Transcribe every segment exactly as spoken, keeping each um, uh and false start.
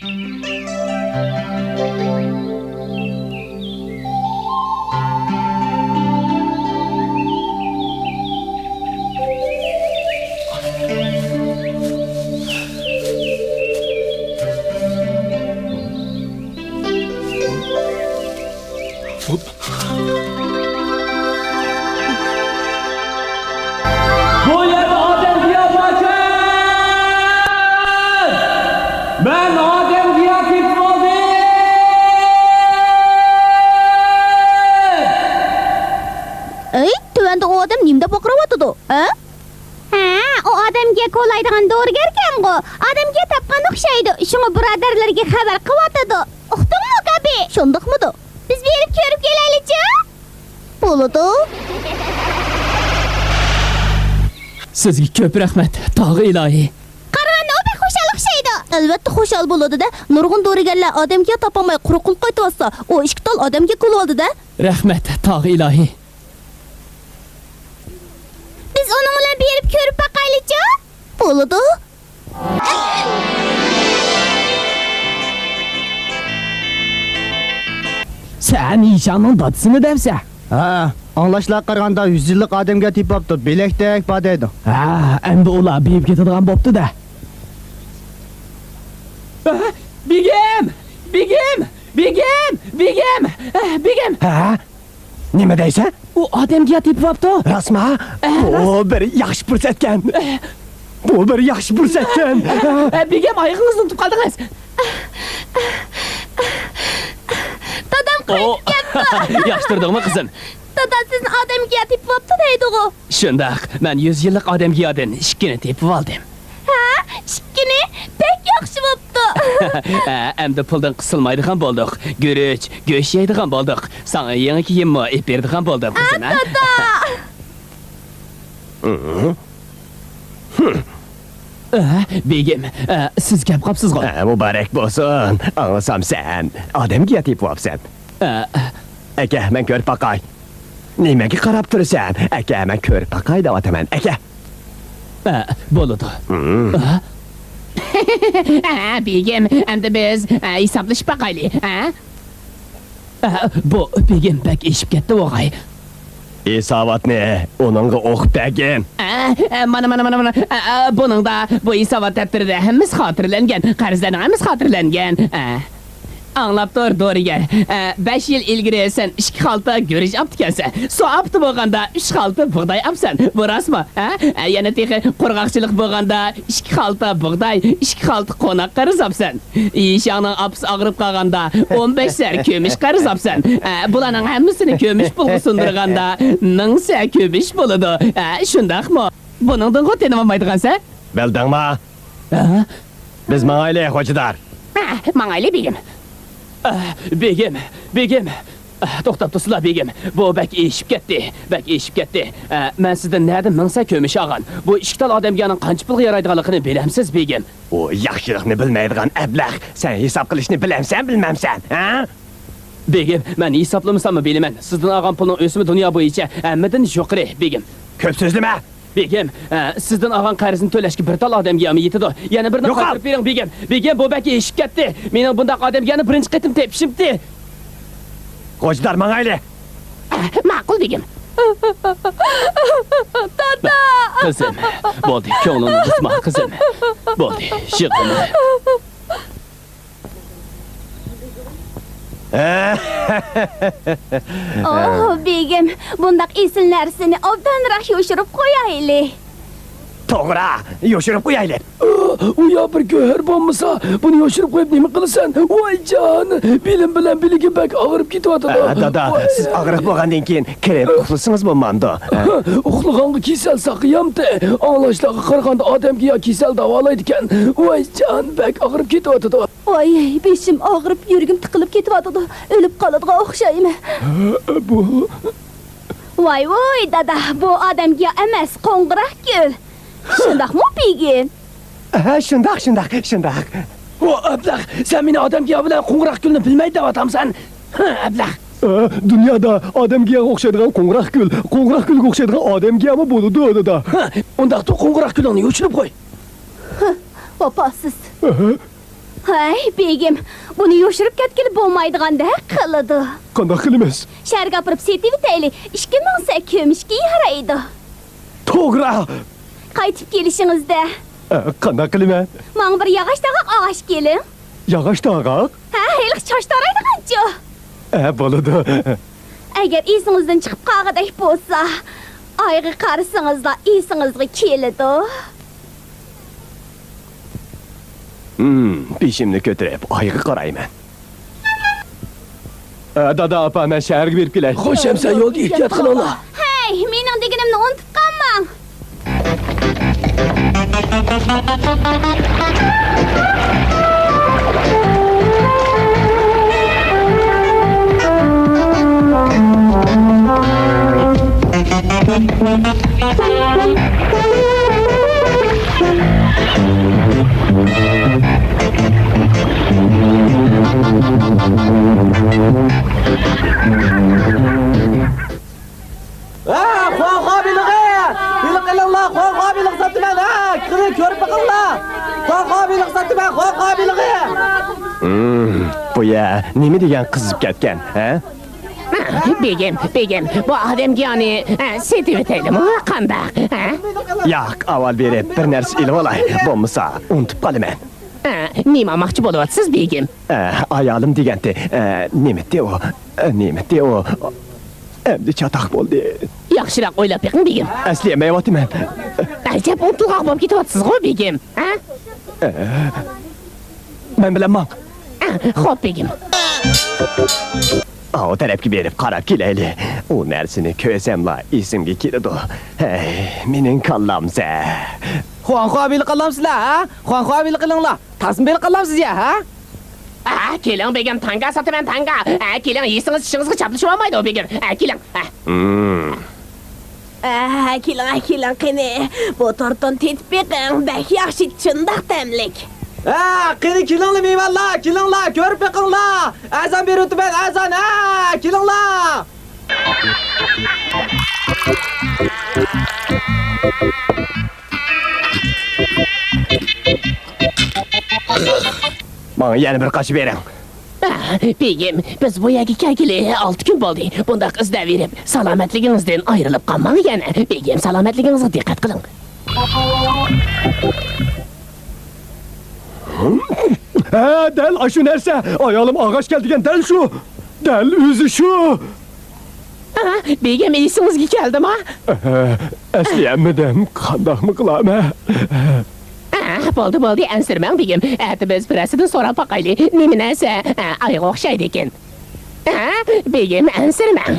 بۇ يەردە ئادەم گىياھى باركەن! مەن ئادەم گىياھى تېپىپ ئالدىم! ئەي، تۆۋەندە ئۇ ئادەم نېمە دەپ ۋارقىراۋاتىدۇ، ھە؟ ھە، ئۇ ئادەم گىياھ كولايدىغان دورىگەركەنغۇ. ئادەم گىياھ تاپقان ئوخشايدۇ، شۇڭا بۇرادەرلىرىگە خەۋەر قىلىۋاتىدۇ. ئۇقتۇڭمۇ، گابى؟ شۇنداقمىدۇ؟ بىز بېرىپ كۆرۈپ كېلەيلىچۇ؟ بولىدۇ. سىزگە كۆپ رەھمەت، تاغ ئىلاھى. قارىغاندا ئۇ بەك خۇشال ئوخشايدۇ. ئەلۋەتتە خۇشال بولىدۇ-دە. نۇرغۇن دورىگەرلەر ئادەمگە تاپالماي قۇرۇق قېلىپ قايتىۋاتسا، ئۇ ئىككى تال ئادەمگە كولىۋالدى-دە. رەھمەت، تاغ ئىلاھى. بىز ئۇنىڭ بىلەن بېرىپ كۆرۈپ باقايلىچۇ؟ بولىدۇ. سەن يىشاڭنىڭ دادىسىنى دەمسە؟ ھە، ئاڭلاشلارغا قارىغاندا يۈز يىللىق ئادەمگە تېپىۋاپتۇ، بىلەكتەك بار دەيدۇ. ھە، ئەمدى ئۇلار بېيىپ كېتىدىغان بوپتۇ-دە. بېگىم! بېگىم! بېگىم! بېگىم! بېگىم! ھە؟ نېمە دەيسەن؟ ئۇ ئادەمگە تېپىۋاپتۇ. راستما؟ ئە، راست. بۇ بىر ياخشى پۇرسەتكەن. ئە. بۇ بىر ياخشى پۇرسەتكەن. ئە، بېگىم، ئايىغىڭىزنى ئۇنتۇپ قالدىڭىز. دادام قايتىپ كەپتۇ. ياخشى تۇردۇڭمۇ، قىزىم؟ دادا سىزنى ئادەمگە تېپىۋاپتۇ دەيدىغۇ. شۇنداق، مەن يۈز يىللىق ئادەمگىيادىن ئىككىنى تېپىۋالدىم. ھە، ئىككىنى؟ بەك ياخشى بوپتۇ. ھە، ئەمدى پۇلدىن قىسىلمايدىغان بولدۇق. گۈرۈچ، گۆش يەيدىغان بولدۇق. ساڭا يېڭى كىيىممۇ ئېلىپ بېرىدىغان بولدۇم، قىزىم، ھە؟ دادا! ھە، بېگىم، ھە، سىز كەپ قاپسىزغۇ؟ ھە، مۇبارەك بولسۇن. ئاڭلىسام سەن ئادەمگە تېپىۋاپسەن. ھە. ئەكە، مەن كۆرۈپ باقاي. نېمىگە قاراپ تۇرىسەن؟ ئەكە، مەن كۆرۈپ باقاي دەۋاتىمەن. ئەكە. ھە، بولىدۇ. ھە؟ ھە، بېگىم، ئەمدى بىز، ھە، ھېسابلىشىپ باقايلى، ھە؟ ئە، بۇ بېگىم بەك ئېشىپ كەتتى، ئوغاي. ھېساباتنى ئۇنىڭغا ئوقۇپ بەرگىن. ئە، ئە، مانا، مانا، مانا، مانا. ئە، ئە، بۇنىڭدا، بۇ ھېسابات دەپتىرىدە ھەممىسى خاتىرىلەنگەن، قەرزلەرنىڭ ھەممىسى خاتىرىلەنگەن. ئە. ئاڭلاپ تۇر، دورىگەر. ئە، بەش يىل ئىلگىرى سەن ئىككى خالتا گۈرۈچ ئاپتىكەنسەن. سۇ ئاپتى بولغاندا ئۈچ خالتا بۇغداي ئاپسەن. بۇ راستمۇ؟ ھە؟ ئە، يەنە تېخى قۇرغاقچىلىق بولغاندا ئىككى خالتا بۇغداي، ئىككى خالتا قوناق قەرز ئاپسەن. ئىشاڭنىڭ ئاپىسى ئاغرىپ قالغاندا ئون بەش سەر كۈمۈش قەرز ئاپسەن. ئە، بۇلارنىڭ ھەممىسىنى كۈمۈش پۇلغا سۇندۇرغاندا مىڭ سەر كۈمۈش بولىدۇ. ئە، شۇنداقمۇ؟ بۇنىڭدىنغۇ تېنىۋالمايدىغانسەن. بىلدىڭما؟ ھە؟ بىز ماڭايلى، خوجىدار. ھە، ماڭايلى، بېگىم. ئە، بېگىم، بېگىم. ئە، توختاپ تۇرسىلا، بېگىم. بۇ بەك ئېشىپ كەتتى، بەك ئېشىپ كەتتى. ئە، مەن سىزدىن نەدىن مىڭ سەر كۈمۈش ئالغان؟ بۇ ئىككى تال ئادەمگىيانىڭ قانچە پۇلغا يارايدىغانلىقىنى بىلەمسىز، بېگىم؟ ئۇ ياخشىلىقنى بىلمەيدىغان ئەبلەخ. سەن ھېساب قىلىشنى بىلەمسەن، بىلمەمسەن، ھە؟ بېگىم، مەن ھېسابلىمىساممۇ بىلىمەن. سىزدىن ئالغان پۇلنىڭ ئۆسۈمى دۇنيا بويىچە ھەممىدىن يۇقىرى، بېگىم. كۆپ سۆزلىمە! بېگىم، ئە، سىزدىن ئالغان قەرزنى تۆلەشكە بىر تال ئادەمگىيامۇ يېتىدۇ. يەنە بىرنى قايتۇرۇپ بېرىڭ، بېگىم. بېگىم، بۇ بەك ئېشىپ كەتتى. مېنىڭ بۇنداق ئادەمگىيانى بىرىنچى قېتىم تېپىشىمتى. خوجىدار، ماڭايلى. ئە، ماقۇل، بېگىم. دادا! قىزىم، بولدى، كۆڭلۈڭنى بۇزما، قىزىم. بولدى، يىغلىما. ئوھ، بېگىم، بۇنداق ئېسىل نەرسىنى ئوبدانراق يوشۇرۇپ قويايلى. توغرا، يوشۇرۇپ قويايلى. ئۇ يا بىر گۆھەر بولمىسا، بۇنى يوشۇرۇپ قويۇپ نېمە قىلىسەن؟ ۋاي جان، بېلىم بىلەن بىلىكىم بەك ئاغرىپ كېتىۋاتىدۇ. ئە، دادا، ۋاي. سىز ئاغرىق بولغاندىن كېيىن كىرىپ ئۇخلىسىڭىز بولمامدۇ؟ ئە؟ ئۇخلىغانغا كېسەل ساقىيامتى؟ ئاڭلاشلارغا قارىغاندا ئادەمگىيا كېسەل داۋالايدىكەن. ۋاي جان، بەك ئاغرىپ كېتىۋاتىدۇ. ۋاي، بېشىم ئاغرىپ، يۈرىكىم تىقىلىپ كېتىۋاتىدۇ. ئۆلۈپ قالىدىغان ئوخشايمەن. بۇ. ۋاي ۋۇي، دادا، بۇ ئادەمگىيا ئەمەس، قوڭغۇراق گۈل. شۇنداقمۇ، بېگىم؟ ھە، شۇنداق، شۇنداق، شۇنداق. ۋو، ئەبلەخ، سەن مېنى ئادەمگىيا بىلەن قوڭغۇراق گۈلنى بىلمەيدۇ دەۋاتامسەن؟ ھە، ئەبلەخ. ئە، دۇنيادا ئادەمگىياغا ئوخشايدىغان قوڭغۇراق گۈل، قوڭغۇراق گۈلگە ئوخشايدىغان ئادەمگىيامۇ بولىدۇ، دادا. ھە، ئۇنداقتا قوڭغۇراق گۈلۈڭنى يوشۇرۇپ قوي. ھە، ۋاپاسىز. ئەھە. ھەي، بېگىم، بۇنى يوشۇرۇپ كەتكىلى بولمايدىغاندەك قىلىدۇ. قانداق قىلىمىز؟ شەھەرگە ئاپىرىپ سېتىۋېتەيلى، ئىككى مىڭ سەككە كۆمۈشكە يارايدۇ. توغرا. قايتىپ كېلىشىڭىزدە. ئە، قانداق قىلىمەن؟ ماڭا بىر ياغاچ تاغاق ئاغاچ كېلىڭ. ياغاچ تاغاق؟ ھە، ھېلىقى چاچ تارايدىغانچۇ. ئە، بولىدۇ. ئەگەر ئېسىڭىزدىن چىقىپ قالغۇدەك بولسا، ئايغا قارىسىڭىزلا ئېسىڭىزغا كېلىدۇ. ھىم، بېشىمنى كۆتۈرۈپ ئايغا قارايمەن. ئە، دادا، ئاپا، مەن شەھەرگە بېرىپ كېلەي. خوش، ھەمسە يولدا ئېھتىيات قىلىڭلار. ھەي، مېنىڭ دېگىنىمنى ئۇنتۇپ قالماڭ. ھە، خۇاڭخۇا بېلىقى! بېلىق ئېلىڭلار، خۇاڭخۇا بېلىقى ساتىمەن، ھە! قېنى كۆرۈپ بېقىڭلار! خۇاڭخۇا بېلىقى ساتىمەن، خۇاڭخۇا بېلىقى! ھىم، بۇ يەر نېمە دېگەن قىزىپ كەتكەن، ھە؟ بېگىم، بېگىم، بۇ ئادەمگە يانى، ھە، سېتىۋېتەيلىمۇ قانداق، ھە؟ ياق، ئاۋۋال بېرىپ بىر نەرسە ئېلىۋالاي، بولمىسا ئۇنتۇپ قالىمەن. ھە، نېمە ئالماقچى بولۇۋاتىسىز، بېگىم؟ ئە، ئايالىم دېگەنتى، ئە، نېمىتى ئۇ؟ ئە، نېمىتى ئۇ؟ ئەمدى چاتاق بولدى. ياخشىراق ئويلاپ بېقىڭ، بېگىم. ئەسلىيەلمەيۋاتىمەن. ئەجەب ئۇنتۇلغاق بولۇپ كېتىۋاتىسىزغۇ، بېگىم، ھە؟ ئە، مەن بىلەن ماڭ. ئە، خوپ، بېگىم. ئاۋۇ تەرەپكە بېرىپ قاراپ كېلەيلى. ئۇ نەرسىنى كۆرسەملا ئېسىمگە كېلىدۇ. ھەي، مېنىڭ كاللام زەھ. خۇاڭخۇا بېلىق ئالامسىلەر، ھە؟ خۇاڭخۇا بېلىق ئېلىڭلار. تازىمۇ بېلىق ئالامسىز يا، ھە؟ ئە، كېلىڭ بېگىم، تاڭگا ساتىمەن، تاڭگا. ئە، كېلىڭ، يېسىڭىز چىشىڭىزغا چاپلىشىۋالمايدۇ بېگىم. ئە، كېلىڭ. ئە. ھىم. ئە، كېلىڭ، ئە، كېلىڭ قېنى. بۇ تورتتىن تېتىپ بېقىڭ، بەك ياخشى، شۇنداق تەملىك. ئە، قېنى كېلىڭلار مېھمانلار، كېلىڭلار، كۆرۈپ بېقىڭلار. ئەزان بېرىۋېتىمەن، ئەزان، ئە، كېلىڭلار. ماڭا يەنە بىر قاچا بېرىڭ. ئە، بېگىم، بىز بۇ يەرگە كەلگىلى ئالتە كۈن بولدى. بۇنداق ئىزدەۋېرىپ، سالامەتلىكىڭىزدىن ئايرىلىپ قالماڭ يەنە. بېگىم، سالامەتلىكىڭىزگە دىققەت قىلىڭ. ھە، دەل ئاشۇ نەرسە. ئايالىم ئاغاچ كەل دېگەن دەل شۇ. دەل ئۆزى شۇ. ئە، بېگىم، ئېسىڭىزگە كەلدىما؟ ئە، ئەسلىيەلمىدىم. قانداقمۇ قىلامەن؟ ئە، بولدى، بولدى، ئەنسىرىمەڭ، بېگىم. ئەتە بىز بىرەرسىدىن سوراپ باقايلى. نېمە نەرسە؟ ئە، ئايغا ئوخشايدىكەن. ئە، بېگىم، ئەنسىرىمەڭ.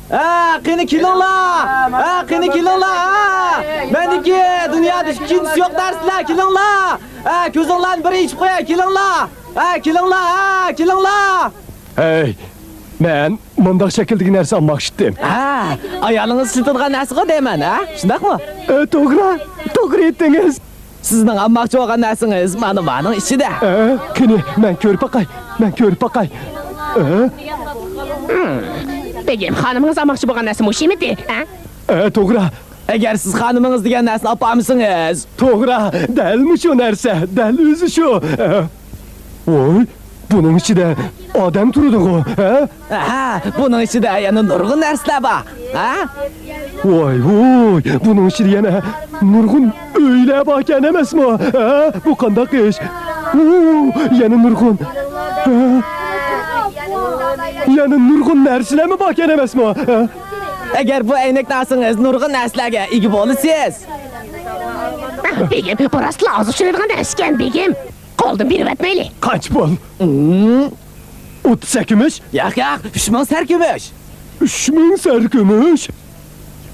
ئە، قېنى كېلىڭلار! ئە، قېنى كېلىڭلار! ئە، مەندىكى دۇنيادا ئىككىنچىسى يوق نەرسىلەر، كېلىڭلار! ئە، كۆزۈڭلارنى بىر ئېچىپ قوياي، كېلىڭلار! ئە، كېلىڭلار! ئە، كېلىڭلار! ھەي، مەن مۇنداق شەكىلدىكى نەرسە ئالماقچىدىم. ھە، ئايالىڭىز ئىشلىتىدىغان نەرسىغۇ دەيمەن، ھە؟ شۇنداقمۇ؟ ئە، توغرا، توغرا ئېيتتىڭىز. سىزنىڭ ئالماقچى بولغان نەرسىڭىز مانا مانىڭ ئىچىدە. ئە، قېنى، مەن كۆرۈپ باقاي، مەن كۆرۈپ باقاي. ئە؟ بېگىم، خانىمىڭىز ئالماقچى بولغان نەرسە مۇشۇمىدى، ھە؟ ئە، توغرا. ئەگەر سىز خانىمىڭىز دېگەن نەرسىنى ئاپارمىسىڭىز. توغرا، دەل مۇشۇ نەرسە، دەل ئۆزى شۇ. ئە، ۋوي، بۇنىڭ ئىچىدە ئادەم تۇرىدىغۇ، ھە؟ ھە، بۇنىڭ ئىچىدە يەنە نۇرغۇن نەرسىلەر بار، ھە؟ ۋاي، ۋوي، بۇنىڭ ئىچىدە يەنە نۇرغۇن ئۆيلەر باركەن ئەمەسمۇ؟ ھە، بۇ قانداق ئىش؟ ۋۇ، يەنە نۇرغۇن. ھە؟ يەنە نۇرغۇن نەرسىلەرمۇ باركەن ئەمەسمۇ؟ ھە؟ ئەگەر بۇ ئەينەكنى ئالسىڭىز، نۇرغۇن نەرسىلەرگە ئىگە بولىسىز. بېگىم، بۇ راستلا ئاز ئۇچرايدىغان نەرسىكەن، بېگىم. قولدىن بېرىۋەتمەيلى. قانچە پۇل؟ ھىم؟ ئوتتۇز سەككۈمۈش؟ ياق، ياق، ئۈچ مىڭ سەركۈمۈش. ئۈچ مىڭ سەركۈمۈش؟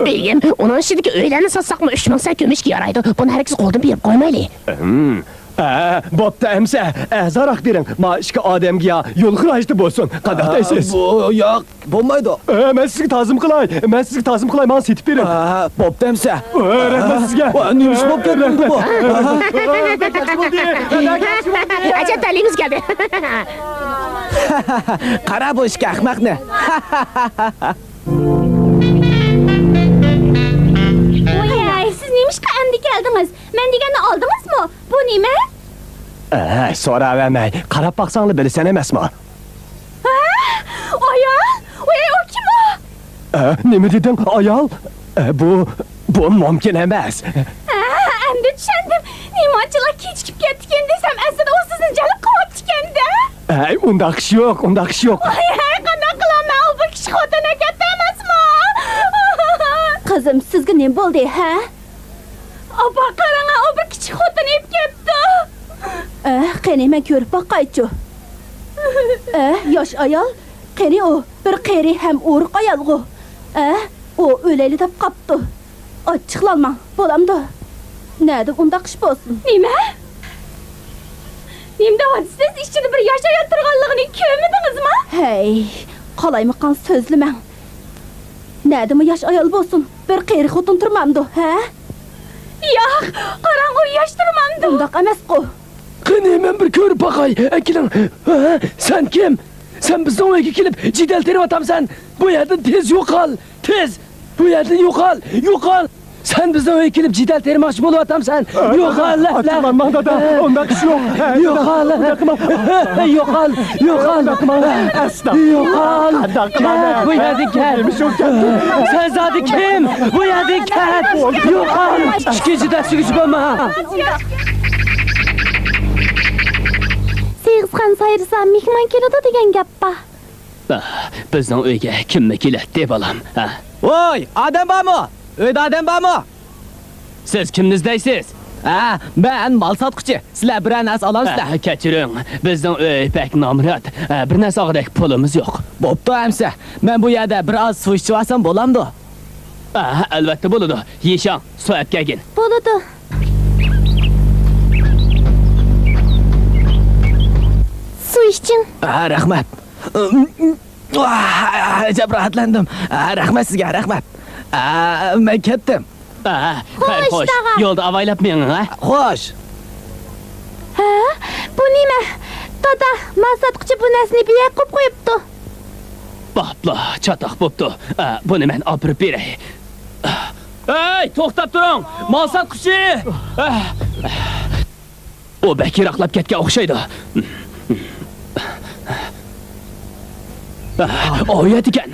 بېگىم، ئۇنىڭ ئىچىدىكى ئۆيلەرنى ساتساقمۇ ئۈچ مىڭ سەركۈمۈشكە يارايدۇ. بۇنى ھەرگىز قولدىن بېرىپ قويمايلى. ھىم. ئە، بوپتۇ ئەمسە، ئەرزانراق بېرىڭ. ما ئىككى ئادەمگە يا يول خىراجىتى بولسۇن. قانداق دەيسىز؟ بۇ ياق، بولمايدۇ. ئە، مەن سىزگە تازىمۇ قىلاي. مەن سىزگە تازىمۇ قىلاي، ماڭا سېتىپ بېرىڭ. ئە، بوپتۇ ئەمسە. ئە، رەھمەت سىزگە. ئە، نېمە ئىش بولۇپ كەتتى بۇ؟ ئە، بەك ياخشى بولدى. بەك ياخشى بولدى. ئەجەب تەلىيىمىز كەلدى. قارا بۇ ئىككى ئەخمەقنى. ۋاي، سىز نېمىشقا ئەمدى كەلدىڭىز؟ مەن دېگەننى ئالدىڭىزمۇ؟ بۇ نېمە؟ ئە، سوراۋەرمەي، قاراپ باقساڭلا بىلىسەن ئەمەسمۇ؟ ھە؟ ئايال؟ ۋەي، ئۇ كىم ئۇ؟ ئە، نېمە دېدىڭ، ئايال؟ ئە، بۇ، بۇ مۇمكىن ئەمەس. ھە، ئەمدى چۈشەندىم. نېمانچىلا كېچىكىپ كەتتىكىن دېسەم، ئەسلىدە ئۇ سىزنى جەلپ قىلىۋاپتىكەن-دە. ئەي، ئۇنداق ئىش يوق، ئۇنداق ئىش يوق. ۋاي، ھەي، قانداق قىلامەن، ئۇ بىر كىچىك خوتۇن ئەكەپتۇ ئەمەسمۇ؟ قىزىم، سىزگە نېمە بولدى، ھە؟ ئاپا، قاراڭا، ئۇ بىر كىچىك خوتۇن ئېلىپ كەپتۇ. ئە، قېنى، مەن كۆرۈپ باقايچۇ. ئە، ياش ئايال، قېنى ئۇ، بىر قېرى ھەم ئورۇق ئايالغۇ. ئە، ئۇ ئۆلەيلى دەپ قاپتۇ. ئاچچىقلانماڭ، بولامدۇ؟ نەدە ئۇنداق ئىش بولسۇن؟ نېمە؟ نېمە دەۋاتىسىز؟ ئىچىدە بىر ياش ئايال تۇرغانلىقىنى كۆرمىدىڭىزما؟ ھەي، قالايمىقان سۆزلىمەڭ. نەدىمۇ ياش ئايال بولسۇن، بىر قېرى خوتۇن تۇرمامدۇ، ھە؟ ياق، قاراڭ، ئۇ ياش تۇرمامدۇ. ئۇنداق ئەمەسقۇ. قېنى، مەن بىر كۆرۈپ باقاي، ئەكېلىڭ. ھە؟ سەن كىم؟ سەن بىزنىڭ ئۆيگە كېلىپ جېدەل تېرىۋاتامسەن؟ بۇ يەردىن تېز يوقال، تېز! بۇ يەردىن يوقال، يوقال! سەن بىزنىڭ ئۆيگە كېلىپ جېدەل تېرىماقچى بولۇۋاتامسەن؟ يوقال، لەپلەپ! ئاچچىقلانماڭ، دادا، ئۇنداق ئىش يوق. يوقال! يوقال! يوقال! ئۇنداق قىلماڭ. ئەستا. يوقال! ئۇنداق قىلماڭ. كەت، بۇ يەردىن كەت! نېمە شۇ كەت؟ سەن زادى كىم؟ بۇ يەردىن كەت! يوقال! ئىككىنچى دەرسكە بولما! سېغىزخان سايرىسا، مېھمان كېلىدۇ دېگەن گەپ بار. ئاھ، بىزنىڭ ئۆيگە كىممۇ كېلەتتى، بالام؟ ھە؟ ۋوي، ئادەم بارمۇ؟ ئۆيدە ئادەم بارمۇ؟ سىز كىمنى ئىزدەيسىز؟ ھە، مەن مال ساتقۇچى. سىلەر بىرەر نەرسە ئالامسىلەر؟ ئاھ، كەچۈرۈڭ. بىزنىڭ ئۆي بەك نامرات. ئاھ، بىر نەرسە ئالغۇدەك پۇلىمىز يوق. بوپتۇ ئەمسە. مەن بۇ يەردە بىر ئاز سۇ ئىچىۋالسام بولامدۇ؟ ئاھ، ئەلۋەتتە بولىدۇ. يىشاڭ، سۇ ئەپ كەلگىن. بولىدۇ. سۇ ئىچىڭ. ئاھ، رەھمەت. ئاھ، ئەجەب راھەتلەندىم. ئاھ، رەھمەت سىزگە، رەھمەت. ئاھ، مەن كەتتىم. ئاھ، خوش، تاغا. يولدا ئاۋايلاپ مېڭىڭ، ھە؟ خوش. ھە؟ بۇ نېمە؟ دادا، مال ساتقۇچى بۇ نەرسىنى بىر يەرگە قويۇپ قويۇپتۇ. باپلا، چاتاق بوپتۇ. ئاھ، بۇنى مەن ئاپىرىپ بېرەي. ئاھ. ھەي، توختاپ تۇرۇڭ! مال ساتقۇچى! ئاھ. ئۇ بەك يىراقلاپ كەتكەن ئوخشايدۇ. ئۇ يەردىكەن.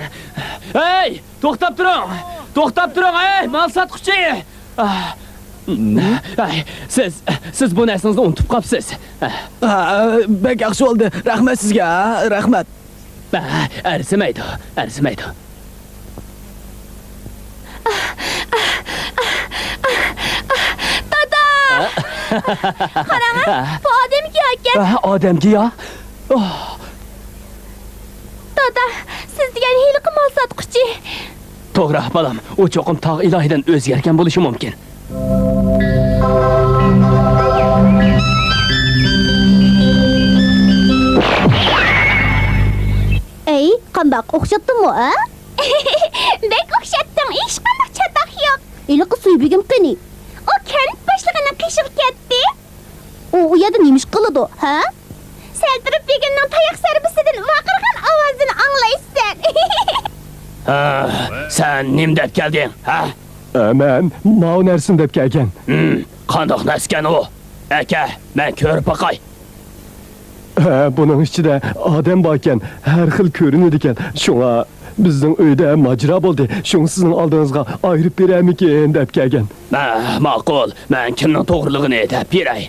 ھەي، توختاپ تۇرۇڭ! توختاپ تۇرۇڭ، ھەي، مال ساتقۇچى! ھەي، سىز، سىز بۇ نەرسىڭىزنى ئۇنتۇپ قاپسىز. ھە، بەك ياخشى بولدى. رەھمەت سىزگە، ھە، رەھمەت. ھە، ئەرزىمەيدۇ، ئەرزىمەيدۇ. دادا! قاراڭا، بۇ ئادەم گىياھكەن. ھە، ئادەم گىياھ؟ ئوھ. دادا، سىز دېگەن ھېلىقى مال ساتقۇچى. توغرا، بالام، ئۇ چوقۇم تاغ ئىلاھىدىن ئۆزگەرگەن بولۇشى مۇمكىن. ئەي، قانداق، ئوخشاتتىممۇ، ھە؟ بەك ئوخشاتتىڭ، ھېچقانداق چاتاق يوق. ھېلىقى سۈيبېگىم قېنى؟ ئۇ كەنت باشلىقىنىڭ قېشىغا كەتتى. ئۇ، ئۇ يەردە نېمە ئىش قىلىدۇ، ھە؟ سەلدىرىپ بېگىمنىڭ تاياق زەربىسىدىن ۋارقىرىغان ئاۋازىنى ئاڭلايسەن. ھە، سەن نېمە دەپ كەلدىڭ، ھە؟ ئە، مەن ماۋۇ نەرسىنى دەپ كەلگەن. ھىم، قانداق نەرسىكەن ئۇ؟ ئەكە، مەن كۆرۈپ باقاي. ھە، بۇنىڭ ئىچىدە ئادەم باركەن، ھەر خىل كۆرۈنىدىكەن. شۇڭا بىزنىڭ ئۆيدە ماجىرا بولدى. شۇڭا سىزنىڭ ئالدىڭىزغا ئايرىپ بېرەرمىكىن دەپ كەلگەن. ھە، ماقۇل. مەن كىمنىڭ توغرىلىقىنى دەپ بېرەي.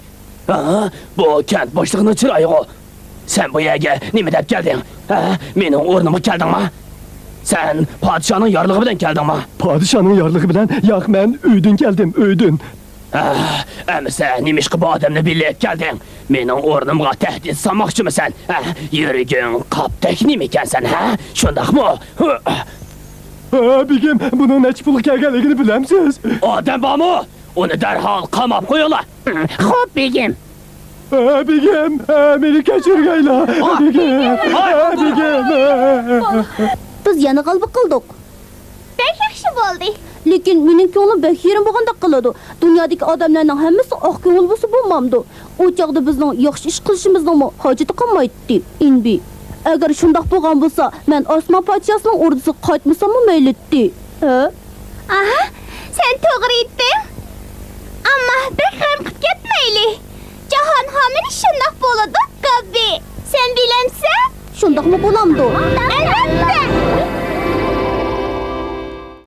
ھە؟ بۇ كەنت باشلىقىنىڭ چىرايىغۇ. سەن بۇ يەرگە نېمە دەپ كەلدىڭ؟ ھە؟ مېنىڭ ئورنۇمغا كەلدىڭما؟ سەن پادىشاھنىڭ يارلىقى بىلەن كەلدىڭما؟ پادىشاھنىڭ يارلىقى بىلەن؟ ياق، مەن ئۆيدىن كەلدىم، ئۆيدىن. ھە، ئەمىسە نېمىشقا بۇ ئادەمنى بىللە ئېلىپ كەلدىڭ؟ مېنىڭ ئورنۇمغا تەھدىت سالماقچىمىسەن؟ ھە؟ يۈرىكىڭ قاپتەك نېمىكەنسەن، ھە؟ شۇنداقمۇ؟ ھە، بېگىم، بۇنىڭ نەچچە پۇلغا كەلگەنلىكىنى بىلەمسىز؟ ئادەم بارمۇ؟ ئۇنى دەرھال قاماپ قويۇڭلار. خوپ، بېگىم. ھە، بېگىم، ھە، مېنى كەچۈرگەيلا. بېگىم، ھە، بېگىم. بىز يەنە غەلىبە قىلدۇق. بەك ياخشى بولدى. لېكىن مېنىڭ كۆڭلۈم بەك يېرىم بولغاندەك قىلىدۇ. دۇنيادىكى ئادەملەرنىڭ ھەممىسى ئاق كۆڭۈل بولسا بولمامدۇ؟ ئۇ چاغدا بىزنىڭ ياخشى ئىش قىلىشىمىزنىڭمۇ ھاجىتى قالمايتتى، ئىنبى. ئەگەر شۇنداق بولغان بولسا، مەن ئاسمان پادىشاھسىنىڭ ئوردىسىغا قايتمىساممۇ مەيلىتتى. ھە؟ ئاھا، سەن توغرا ئېيتتىڭ. ئەمما بەك غەم قىپ كەتمەيلى. جاھان ھامىنى شۇنداق شۇنداقمۇ بولامدۇ؟ ئەلۋەتتە!